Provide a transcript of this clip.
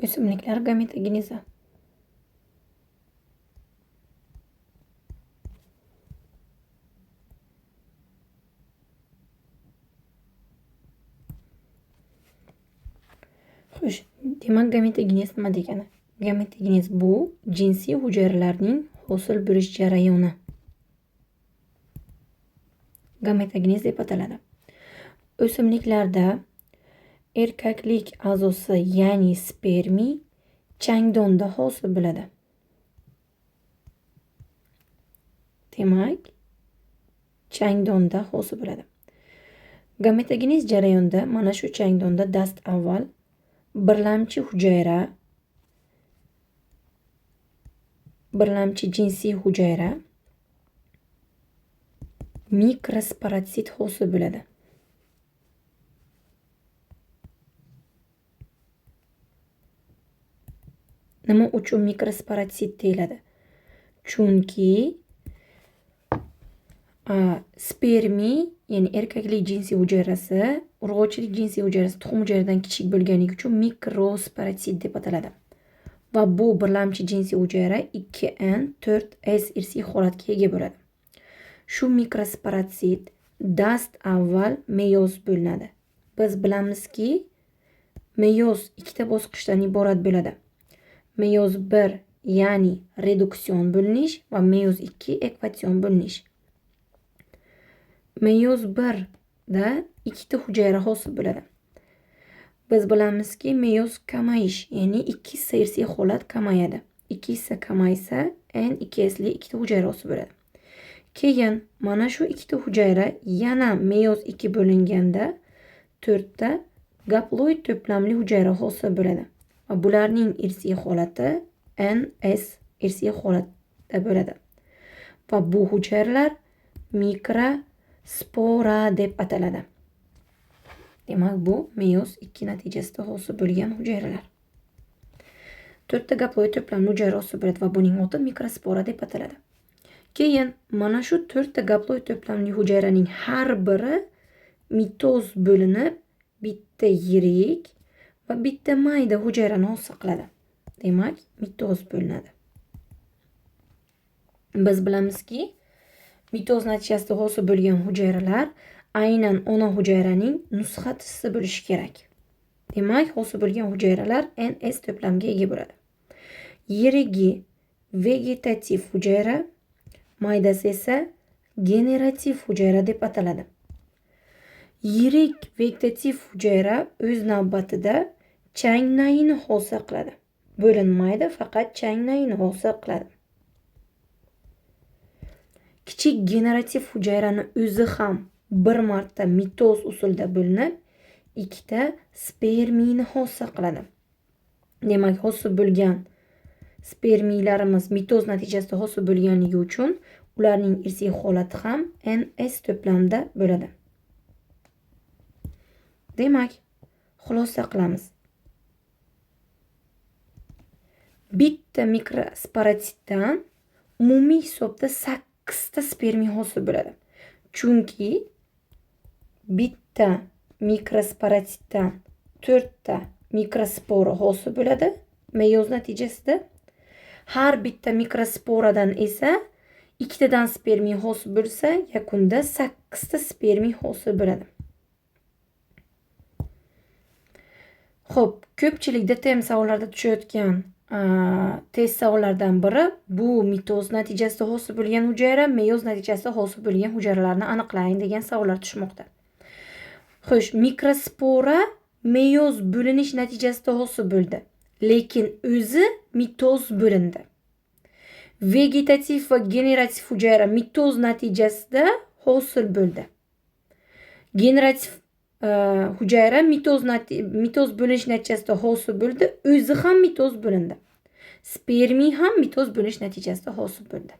O'simliklar gametogenezi. Xo'sh, demak gametogenez nima degani? Gametogenez bu jinsiy hujayralarning hosil bo'lish jarayoni. Gametogenez deb ataladi. O'simliklarda erkaklik a'zosi, ya'ni spermiy changdonda hosil bo'ladi. Demak, changdonda hosil bo'ladi. Gametogenez jarayonida mana shu changdonda dast avval birlamchi hujayra, birlamchi jinsiy hujayra mikrosporotsit hosil bo'ladi. Nima uchun mikrosporotsit deyiladi? Chunki spermiy, ya'ni erkaklik jinsiy hujayrasi, urg'ochilik jinsiy hujayrasi tuxum hujayradan kichik bo'lganligi uchun mikrosporotsit deb ataladi. Va bu birlamchi jinsiy hujayra 2N 4S irsiy holatga ega bo'ladi. Shu mikrosporotsit dast avval meyoz bo'linadi. Biz bilamizki, meyoz ikkita bosqichdan iborat bo'ladi. Meyoz 1, ya'ni reduksion bo'linish va meyoz 2 ekvatsion bo'linish. Meyoz 1 da ikkita hujayra hosil bo'ladi. Biz bilamizki, meyoz kamayish, ya'ni ikki hissa irsiy holat kamayadi. Ikki hissa kamaysa, N ikki S li ikkita hujayra hosil bo'ladi. Keyin mana shu ikkita hujayra yana meyoz 2 bo'linganda 4ta gaploid to'plamli hujayra hosil bo'ladi. Va bularning irsiy holati NS irsiy holatda bo'ladi. Va bu hujayralar mikrospora deb ataladi. Demak, bu meyoz 2 natijasida hosil bo'lgan hujayralar. 4ta gaploid to'plamli hujayra hosil bo'ladi va buning oti mikrospora deb ataladi. Keyin mana shu 4ta gaploid to'plamli hujayraning har biri mitoz bo'linib bitta yirik va bitta mayda hujayrani hosil qiladi. Demak, mitoz bo'linadi. Biz bilamizki, mitoz natijasida hosil bo'lgan hujayralar aynan ona hujayraning nusxasi bo'lishi kerak. Demak, hosil bo'lgan hujayralar NS to'plamga ega bo'ladi. Yirigi vegetativ hujayra, maydasi esa generativ hujayra deb ataladi. Yirik vegetativ hujayra o'z navbatida chang nayini hosil qiladi. Bo'linmaydi, faqat chang nayini hosil qiladi. Kichik generativ hujayrani o'zi ham bir marta mitoz usulida bo'linib, ikkita spermiyni hosil qiladi. Demak, hosil bo'lgan spermiylarimiz mitoz natijasida hosil bo'lganligi uchun ularning irsiy holati ham NS to'plamda bo'ladi. Demak, xulosa qilamiz. Bitta mikrosporotitdan umumiy hisobda 8 ta spermiy hosil bo'ladi. Chunki bitta mikrosporotitdan 4 ta mikrospora hosil bo'ladi meyoz natijasida. Har bitta mikrosporadan esa ikkitadan spermiy hosil bo'lsa, yakunda 8 ta spermiy hosil bo'ladi. Xo'p, ko'pchilikda tem savollarda tushayotgan test savollardan biri bu mitoz natijasida hosil bo'lgan hujayra, meyoz natijasida hosil bo'lgan hujayralarni aniqlang degan savollar tushmoqda. Xo'sh, mikrospora meyoz bo'linish natijasida hosil bo'ldi, lekin o'zi mitoz bo'lindi. Vegetativ va generativ hujayra mitoz natijasida hosil bo'ldi. Generativ hujayra mitoz bo'linish natijasida hosil bo'ldi, o'zi ham mitoz bo'lindi. Spermiy ham mitoz bo'linish natijasida hosil bo'ldi.